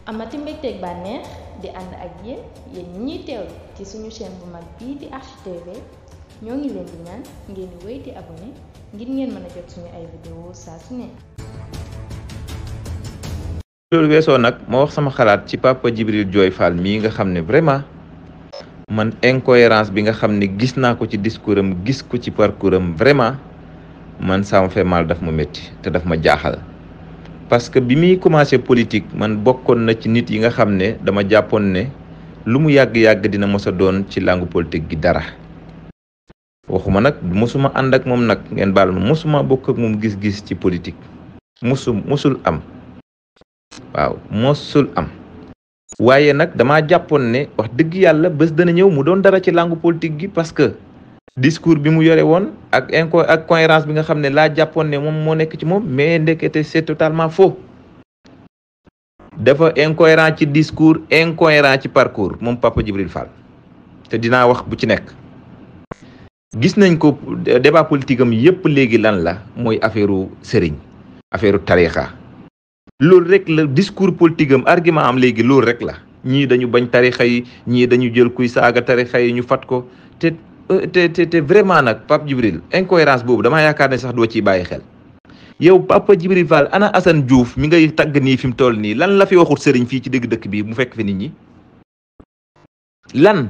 amati mbégteeg bànneex di ànd ak yéen ñi ñuy teewlu ci suñu chaîne bu mag bii di Archi TV ñoo ngi leen di ñaan ngeen di wéy di abonné ngir ngeen mën a jot suñu ay vidéo saa su ne. loolu weesoo nag ma wax sama xalaat ci Papa Djibril Dioye Fall mii nga xam ne vraiment man incohérence bi nga xam ne gis naa ko ci discours am gis ko ci parcours am vraiment man ça me fait mal, daf ma métti te daf ma jaaxal. parce que bi muy commencé politique man bokkoon na ci nit yi nga xam ne dama jàppoon ne lu mu yàgg-yàgg dina mos a doon ci langue politique gi dara. waxuma nag mosuma ànd ak moom nag ngeen baal ma mosuma bokk ak moom gis-gis ci politique mosul am waaw mosul am waaye nag damaa jàppoon ne wax dëgg yàlla bés dana ñëw mu doon dara ci langue politique gi parce que discours bi mu yore woon ak cohérence bi nga xam ne laa jàppoon ne moom moo nekk ci moom mais ndekete c'est totalement faux. dafa incohérent ci discours incohérent ci parcours moom Papa Djibril Fall te dinaa wax bu ci nekk. gis nañ ko débat politique am yépp léegi lan la mooy affaireu sëriñ affaireu tarixa loolu rek la discours politique am argument am léegi loolu rek la ñii dañu bañ tarixa yi ñii dañu jël kuy saaga tarixa yi ñu fat ko te vraiment nag Papa Djibril incohérence boobu damaa yaakaar ne sax doo ciy bàyyi xel. yow Papa Djibril Fall ana Assane Diouf mi ngay tagg nii fi mu toll nii lan la fi waxut sëriñ fii ci dëgg dëkk bi mu fekk fi nit ñi lan.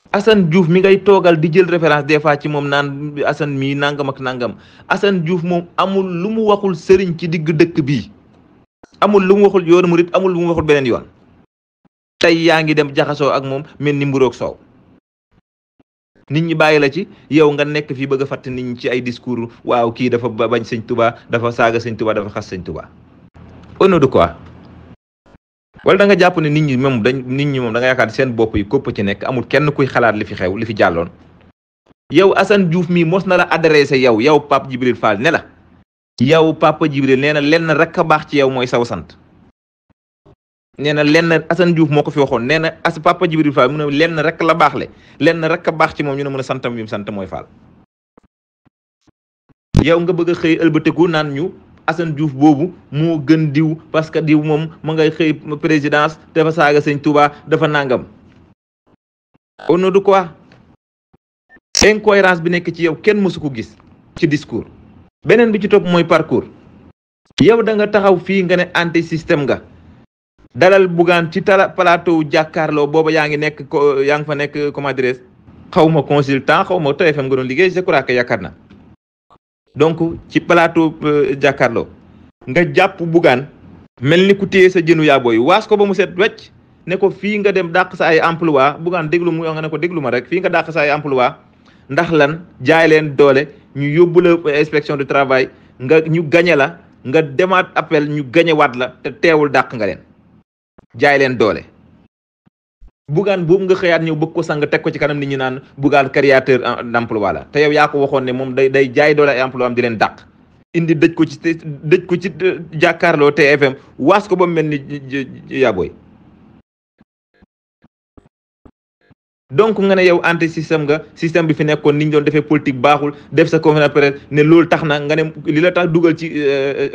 Assane Diouf mi ngay toogal di jël référence des fois ci moom naan Assane mii nangam ak nangam Assane Diouf moom amul lu mu waxul sëriñ ci digg dëkk bii amul lu mu waxul yoonu murit amul lu mu waxul beneen yoon tey yaa ngi dem jaxasoo ak moom mel ni mburoog soow nit ñi bàyyi la ci yow nga nekk fii bëgg a fàtt nit ñi ci ay discours waaw kii dafa bañ sëñ Touba dafa saaga sëñ Touba dafa xas sëñ Touba au nom de quoi. wala da nga jàpp ne nit ñi moom da nga yaakaar seen bopp yi kopp ci nekk amul kenn kuy xalaat li fi xew li fi jàlloon. yow Assane Diouf mii mos na la adressé yow Papa Djibril Fall ne la yow Papa Djibril nee na lenn rek a baax ci yow mooy saw sant nee na lenn Assane Diouf moo ko fi waxoon nee na Papa Djibril Fall mu ne lenn rek la baax le lenn rek a baax ci moom ñu ne mën a santam bi mu sant mooy Fall. yow nga bëgg a xëy ëlbateku naan ñu. Assane Diouf boobu moo gën diw parce que diw moom ma ngay xëy présidence dafa saaga sëñ Touba dafa nangam au nom de quoi incohérence bi nekk ci yow kenn mësu ko gis ci discours. beneen bi ci topp mooy parcours yow da nga taxaw fii nga ne anti système nga dalal Bougane ci plateau jàkkaarloo booba yaa ngi fa nekk comment dirais xaw ma consultant xaw ma TFM nga doon liggéey je crois que yaakaar na donc ci plateau jàkkaarloo nga jàpp Bougane mel ni ku téye sa jënu yaa booy waas ko ba mu set wecc ne ko fii nga dem dàq sa ay emploi Bougane déglu mu nga ne ko déglu ma rek fii nga dàq sa ay emploi ndax lan jaay leen doole ñu yóbbu la inspection du travail ñu gañe la nga demaat appel ñu gañe waat la te teewul dàq nga leen jaay leen doole. Bougane boobu nga xëyaat ñëw bëgg ko sang teg ko ci kanam nit ñi naan Bougane créateur d'emploi la te yow yaa ko waxoon ne moom day jaay doole ay emploi am di leen dàq indi dëj ko ci jàkkaarloo TFM waas ko ba mu mel ni yabooy donc nga ne yow anti système nga système bi fi nekkoon ni ñu doon defee politique baaxul def sa conférence de presse ne loolu tax na nga ne li la tax dugal ci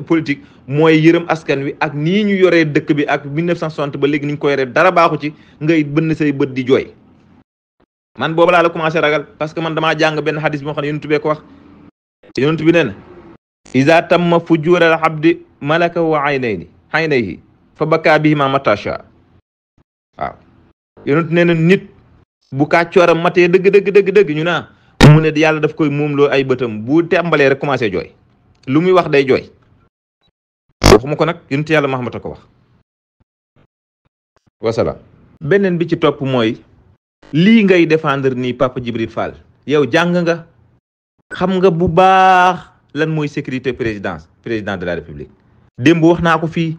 politique mooy yërëm askan wi ak nii ñu yoree dëkk bi ak 1960 ba léegi ni ñu ko yoree dara baaxu ci ngay bënn say bët di jooy. man boobu laa la commencé ragal parce que man damaa jàng benn xadis boo xam ne yonent bee ko wax yonent bi nee na iza tamma fujuural abdi malaka wa aynayhi fa baka bihima matasha waaw yonent nee na nit bu kàccooram matee dëgg ñu naa mu ne yàlla daf koy moomloo ay bëtam bu tàmbalee rek commencé jooy lu muy wax day jooy waxuma ko nag yonent yàlla Muhammad ko wax wasalaam. beneen bi ci topp mooy lii ngay défendre nii Papa Djibril Fall yow jàng nga xam nga bu baax lan mooy sécurité président de la république démb wax naa ko fii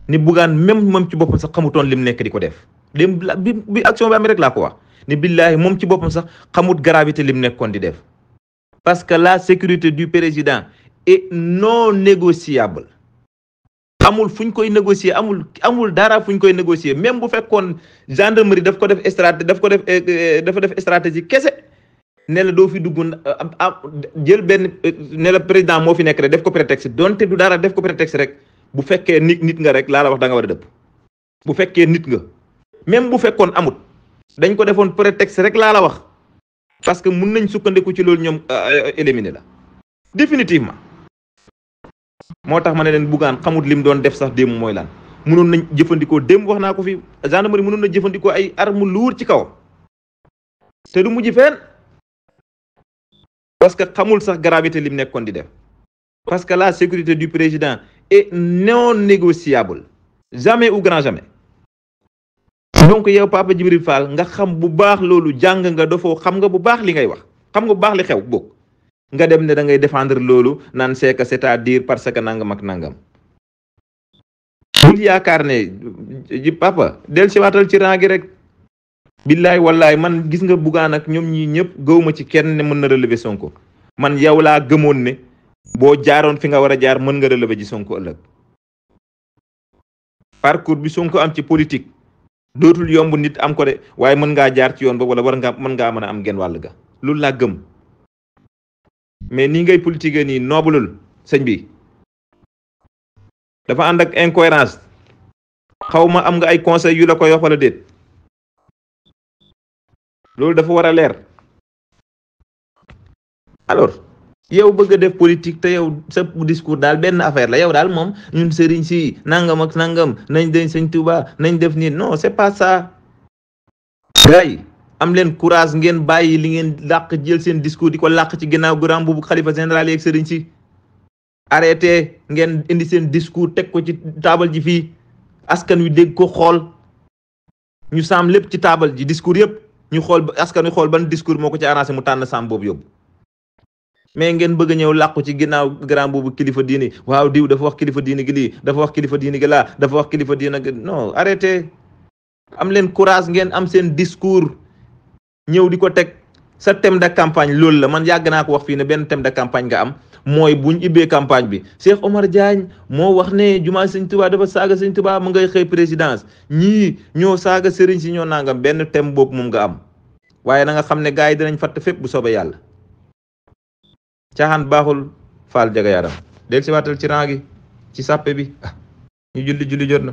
ni Bougane même moom ci boppam sax xamutoon lim nekk di ko def démb bi action bi amee rek laa ko wax ni billahi moom ci boppam sax xamut gravité lim nekkoon di def parce que la sécurité du président est non négociable amul fu ñu koy négocier amul dara fu ñu koy négocier même bu fekkoon gendarmerie dafa def stratégie kese ne la doo fi dugg jël benn ne la président moo fi nekk rek def ko prétexte donte du dara def ko prétexte rek bu fekkee nit nga rek laa la wax da nga war a dëpp bu fekkee nit nga même bu fekkoon amut dañ ko defoon prétexte rek laa la wax parce que mun nañ sukkandiku ci loolu ñoom éliminer la définitivement. moo tax ma ne leen Bougane xamut lim doon def sax démb mooy lan mënoon nañ jëfandikoo démb wax naa ko fi gendarmerie mënoon na jëfandikoo ay arme lourd ci kawam te du mujj fenn parce que xamul sax gravité lim nekkoon di def parce que la sécurité du président est non négociable jamais ou grand jamais. donc yow Papa Djibril Fall nga xam bu baax loolu jàng nga dafoo xam nga bu baax li ngay wax xam nga bu baax li xew bokk nga dem ne da ngay défendre loolu naan c'est que c'est-à-dire parce que nangam ak nangam. bul yaakaar ne papa del si waatal ci rang gi rek billaay wallaay man gis nga Bougane ak ñoom ñii ñëpp gëwuma ci kenn ne mën na relever Sonko man yow laa gëmoon ne boo jaaroon fi nga war a jaar mën nga relever ji Sonko ëllëg. parcours bi Sonko am ci politique dootul yomb nit am ko de waaye mën ngaa jaar ci yoon ba wala mën ngaa mën a am genn wàll ga loolu laa gëm mais nii ngay politique nii noobulul sëñ bi dafa ànd ak incohérence xaw ma am nga ay conseils yu la koy wax wala déet loolu dafa war a leer. alors yow bëgg a def politique te yow sa discours daal benn affaire la yow daal moom ñun sëriñ si nangam ak nangam nañ dañ sëñ Touba nañ def nii non c'est pas ça. gars yi am leen courage ngeen bàyyi li ngeen làq jël seen discours di ko làq ci ginnaaw grand boobu xalifa général yeeg sëriñ si. arrêté ngeen indi seen discours teg ko ci taabal ji fii askan wi dégg ko xool ñu saam lépp ci taabal ji discours yëpp ñu xool askan wi xool ban discours moo ko ci arrangé mu tànn saam boobu yóbbu. mais ngeen bëgg a ñëw làqu ci ginnaaw grand boobu kilifa diini waaw diw dafa wax kilifa diini gi lii dafa wax kilifa diini gi laa dafa wax kilifa diini gi non arrêté am leen courage ngeen am seen discours ñëw di ko teg sa thème de campagne loolu la man yàgg naa ko wax fii ne benn thème de campagne nga am mooy buñ ibbee campagne bi Cheikh Omar Diagne moo wax ne jumaa sëñ Touba dafa saaga sëñ Touba mu ngay xëy présidence ñii ñoo saaga sëriñ si ñoo nangam benn thème boobu moom nga am waaye na nga xam ne gars yi dinañ fatt fépp bu soobee yàlla. caaxaan baaxul Fall jaga yaram del si waatal ci rang gi ci sàppe bi ñu julli jot na